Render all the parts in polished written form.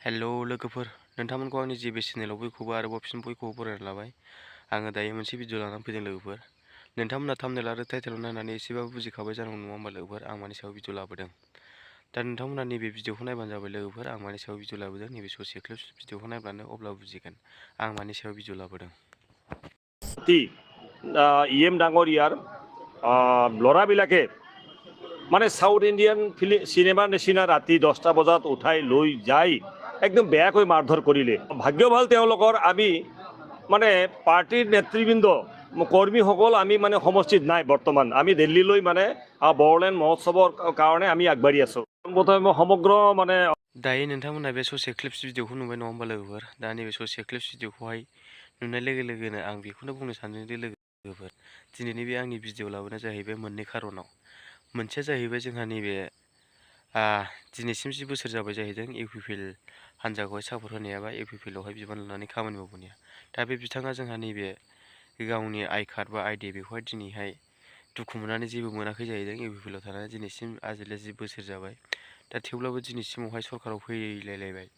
हेल' लोगोफोर नोंथांमोनखौ आंनि जिबे चेनेलाव बयखौबो आरोबाव बयखौबो बरायना लाबाय। आङो दायो मोनसे भिडिअ लानानै फैदों लोगोफोर। नोंथांमोना थाम्बनेल आरो टाइटेलाव नायनानै एसेबाबो बुजिखाबाय जानांगौ नङा होमबा लोगोफोर आं मानि सायाव भिडिअ लाबोदों। दा नोंथांमोना नैबे भिडिअखौ नायबानो जाबाय लोगोफोर आं मानि सायाव भिडिअ लाबोदों नैबे ससे क्लिप्स भिडिअखौ नायब्लानो अब्ला बुजिगोन आं मानि सायाव भिडिअ लाबोदों। ইএম ডাঙৰ ইয়াৰ ল'ৰাবিলাকে মানে সাউথ ইণ্ডিয়ান চিনেমাৰ নিচিনা ৰাতি 10টা বজাত উঠাই লৈ যাই একদম বেয়াকৈ মাৰধৰ কৰিলে। ভাগ্য ভাল তেওঁলোকৰ আমি মানে পাৰ্টিৰ নেতৃবৃন্দ কৰ্মীসকল আমি মানে সমষ্টিত নাই বৰ্তমান। আমি দিল্লীলৈ মানে বড়োলেণ্ড মহোৎসৱৰ কাৰণে আমি আগবাঢ়ি আছোঁ। প্ৰথমে সমগ্ৰ মানে दायो नोंथांमोना बे ससे क्लिप्स भिडिअखौ नुबाय नङा होमबा लोगोफोर। दा नैबे ससे क्लिप्स भिडिअखौहाय नुनाय लोगो लोगोनो आं बेखौनो बुंनो सानदों दि लोगोफोर दिनैनि बे आंनि भिडिअ लाबोनाया जाहैबाय मोननै खारनाव। मोनसेया जाहैबाय जोंहा नैबे दिनैसिम 10 बोसोर जाबाय जाहैदों इउपिपिएल हान्जाखौहाय सापर्ट होनाया बा इउपिपिएलआवहाय बिबान लानानै खामानि मावबोनाया। दा बे बिथाङा जोंहा नैबे गावनि आइ कार्ड बा आइडि बेखौहाय दिनैहाय दुखु मोननानै जेबो मोनाखै जाहैदों इउपिपिएलआव थानानै दिनैसिम आजिले 10 बोसोर जाबाय। दा थेवब्लाबो दिनैसिमावहाय सरकाराव फैलायलायबाय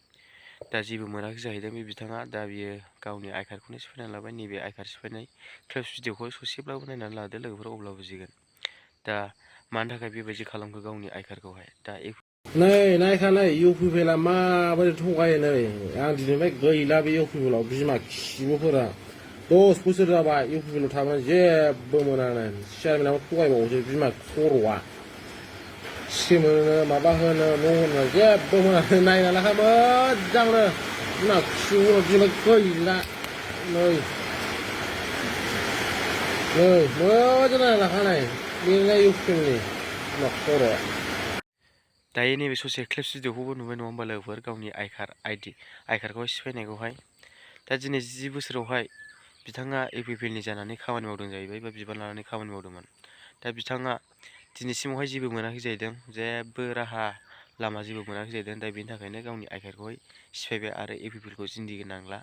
दा जेबो मोनाखै जाहैदों बे बिथाङा। दा बियो गावनि आइ कार्डखौनो सिफायनानै लाबाय। नैबे आइ कार्ड सिफायनाय क्लिप्स भिडिअखौ ससेब्लाबो नायनानै लादो लोगोफोर अब्ला बुजिगोन दा मानि थाखाय बेबायदि खालामखो गावनि आइ कार्डखौहाय। दा नै नायखानाय इउपिपिएलआ माबोरै थगायो नै आं दिनैनिफ्राय गैला बे इउपिपिएलआव बिमा खिबुफोरा 10 बोसोर जाबाय इउपिपिएलआव थाबोनानै जेबो मोनानो चेयारमेनाबो थगायबावोसो बिमा खर'आ स्किम होनो माबा होनो न' होनो जेबो मोनानो नायना लाखा मोजांनो बिमा खिबुफोरा दिनैनिफ्राय गैला नै मोजां नायना लाखानाय बेनो इउपिपिएलनि बिमा खर'आ। दायो नैबे ससे क्लिप्स भिडिअखौबो नुबाय नङा होमबा लोगोफोर गावनि आइ कार्डखौहाय सिफायनायखौहाय। दा दिनै 10 बोसोरावहाय बिथाङा इउपिपिएलनि जानानै खामानि मावदों जाहैबाय बा बिबान लानानै खामानि मावदोंमोन। दा बिथाङा दिनैसिमावहाय जेबो मोनाखै जाहैदों जेबो राहा लामा जेबो मोनाखै जाहैदों। दा बेनि थाखायनो गावनि आइ कार्डखौहाय सिफायबाय आरो इउपिपिएलखौ जिन्दिगि नांला।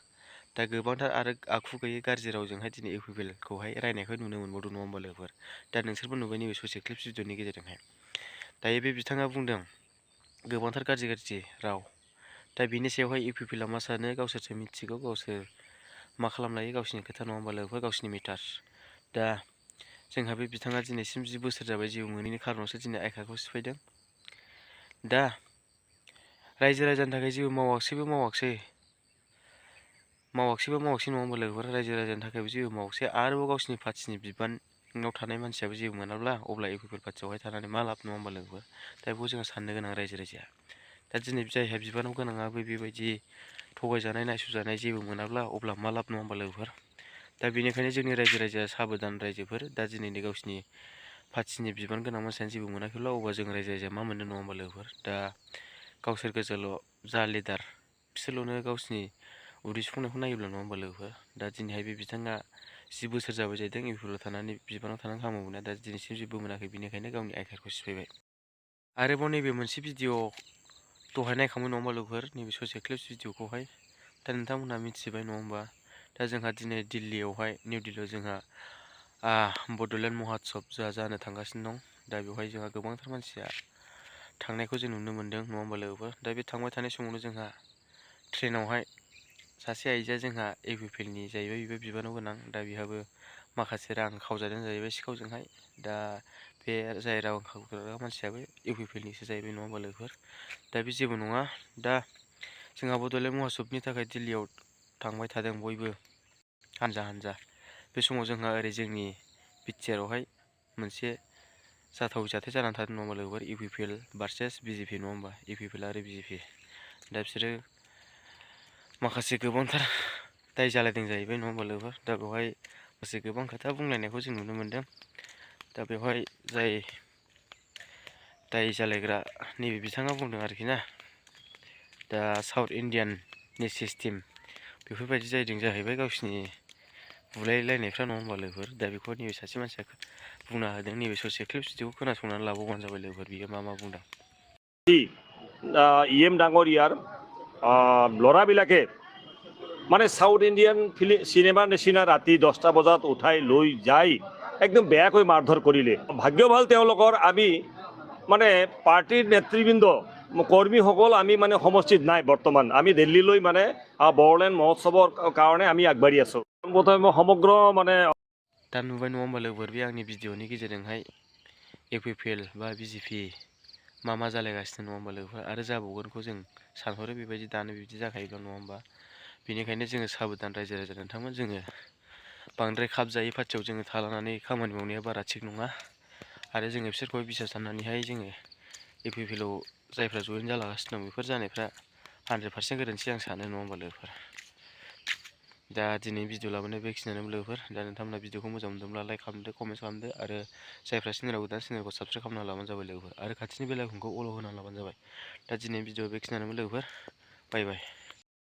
दा गोबांथार आरो आखु गैयै गाज्रि रावजोंहाय दिनै इउपिपिएलखौहाय रायनायखौ नुनो मोनबावदों नङा होमबा लोगोफोर। दा नोंसोरबो नुबाय नैबे ससे क्लिप्स भिडिअनि गेजेरजोंहाय। दायो बे बिथाङा बुंदों गोबांथार गाज्रि राव। दा बेनि सायावहाय इउपिपिएलआ मा सानो गावसोरसो मिथिगौ, गावसोर मा खालामनो हायो गावसिनि खोथा नङा होमबा लोगोफोर गावसिनि मेटार। दा जोंहा बे बिथाङा दिनैसिम 10 बोसोर जाबाय जेबो मोनैनि खारनावसो दिनै आइ कार्डखौ सिफायदों। दा रायजो राजानि थाखाय जेबो मावाखसै नङा होमबा लोगोफोर। रायजो राजानि थाखायबो जेबो मावाखसै आरोबाव गावसिनि पार्टिनि बिबानाव थानाय मानसियाबो जेबो मोनाब्ला अब्ला इउपिपिएल पार्टियावहाय थानानै मा लाब नङा होमबा लोगोफोर। दा बेखौ जोङो साननो गोनां रायजो राजाया। दा दिनै जायहा बिबानाव गोनाङाबो बेबायदि थगायजानाय नायस'जानाय जेबो मोनाब्ला अब्ला मा लाब नङा होमबा लोगोफोर। दा बेनिखायनो जोंनि रायजो राजाया साबधान रायजोफोर। दा दिनैनि गावसिनि पार्टिनि बिबान गोनां मानसियानो जेबो मोनाखैब्ला अब्ला जों रायजो राजाया मा मोननो नङा होमबा लोगोफोर। दा गावसोर गोजाल' जा लिडार बिसोरल'नो गावसिनि उदै सुफुंनायखौ नायोब्ला नङा होमबा लोगोफोर। दा दिनैहाय बे बिथाङा 10 बोसोर जाबाय जाहैदों इउपिपिएलआव थानानै बिबानाव थानानै खामानि मावनाया। दा दिनैसिम जेबो मोनाखै बेनिखायनो गावनि आइ कार्डखौ सिफायबाय। आरोबाव नैबे मोनसे भिडिअ दहाय नायखांबाय नङा होमबा लोगोफोर नैबे ससे क्लिप्स भिडिअखौहाय। दा नोंथांमोनहा मिथिबाय नङा होमबा। दा जोंहा दिनै दिल्लीयावहाय निउ दिल्लीयाव जोंहा बड'लेण्ड महोत्सब जानो थांगासिनो दं। दा बेवहाय जोंहा गोबांथार मानसिया थांनायखौ जों नुनो मोन्दों नङा होमबा लोगोफोर। दा बे थांबाय थानाय समावनो जोंहा ट्रेनावहाय सासे आइजोआ जोंहा इउपिपिएलनि जाहैबाय बेबो बिबानाव गोनां। दा बेहाबो माखासे रां खावजादों जाहैबाय सिखावजोंहाय। दा बे जाय रां खावग्रा मानसियाबो इउपिपिएलनिसो जाहैबाय नङा होमबा लोगोफोर। दा बे जेबो नङा। दा जोंहा बड'लेण्ड महोत्सबनि थाखाय दिल्लीयाव थांबाय थादों बयबो हानजा हानजा। बे समाव जोंहा ओरै जोंनि बिटिआरआवहाय मोनसे जाथावै जाथाय जानानै थादों नङा होमबा लोगोफोर। इउपिपिएल भार्सेस बिजेपि नङा होमबा। इउपिपिएल आरो बिजेपि। दा बिसोरो माखासे गोबांथार दाय जालायदों जाहैबाय नङा होमबा लोगोफोर। दा बेवहाय माखासे गोबां खोथा बुंलायनायखौ जों नुनो मोन्दों। दा बेवहाय जाय दाय जालायग्रा नैबे बिथाङा बुंदों आरोखि ना। दा साउथ इण्डियाननि सिस्टेम बेफोरबायदि जाहैदों जाहैबाय गावसिनि बुलायलायनायफ्रा नङा होमबा लोगोफोर। दा बेखौ नैबे सासे मानसिया बुंना होदों। नैबे ससे क्लिप्स भिडिअखौ खोनासंनानै लाबावबानो जाबाय लोगोफोर बियो मा बुंदों। ইএম ডাঙৰ ইয়াৰ ল'ৰাবিলাকে মানে সাউথ ইণ্ডিয়ান চিনেমাৰ নিচিনা ৰাতি 10টা বজাত উঠাই লৈ যাই একদম বেয়াকৈ মাৰধৰ কৰিলে। ভাগ্য ভাল তেওঁলোকৰ আমি মানে পাৰ্টিৰ নেতৃবৃন্দ কৰ্মীসকল আমি মানে সমষ্টিত নাই বৰ্তমান। আমি দিল্লীলৈ মানে বড়োলেণ্ড মহোৎসৱৰ কাৰণে আমি আগবাঢ়ি আছোঁ। প্ৰথমে মই সমগ্ৰ মানে दा नुबाय नङा होमबा लोगोफोर बे आंनि भिडिअनि गेजेरजोंहाय इउपिपिएल बा बिजेपि मा जालायगासिनो नङा होमबा लोगोफोर आरो जाबावगोनखौ जों सानहरो बेबायदि दानो बिदि जाखायोब्ला नङा होमबा बेनिखायनो जोङो साबधान रायजो राजा नोंथांमोन जोङो बांद्राय खाब जायै पार्टियाव जोङो थालांनानै खामानि मावनाया बारा थिग नङा आरो जोङो बिसोरखौ बिसास साननानैहाय जोङो इउपिपिएलआव जायफ्रा जइन जालागासिनो दं बेफोर जानायफ्रा 100% गोरोन्थि आं सानो नङा होमबा लोगोफोर दा दिनै भिडिअ लाबोनाय बेखिनियानो लोगोफोर दा नोंथांमोना भिडिअखौ मोजां मोनदोंब्ला लाइक खालामदो कमेन्ट खालामदो आरो जायफ्रा चेनेलाव गोदान चेनेलखौ साबस्क्राइब खालामना लाबानो जाबाय लोगोफोर आरो खाथिनि बेल आइकनखौ अल होना लाबानो जाबाय दा दिनै भिडिअ बेखिनियानो लोगोफोर बाय बाय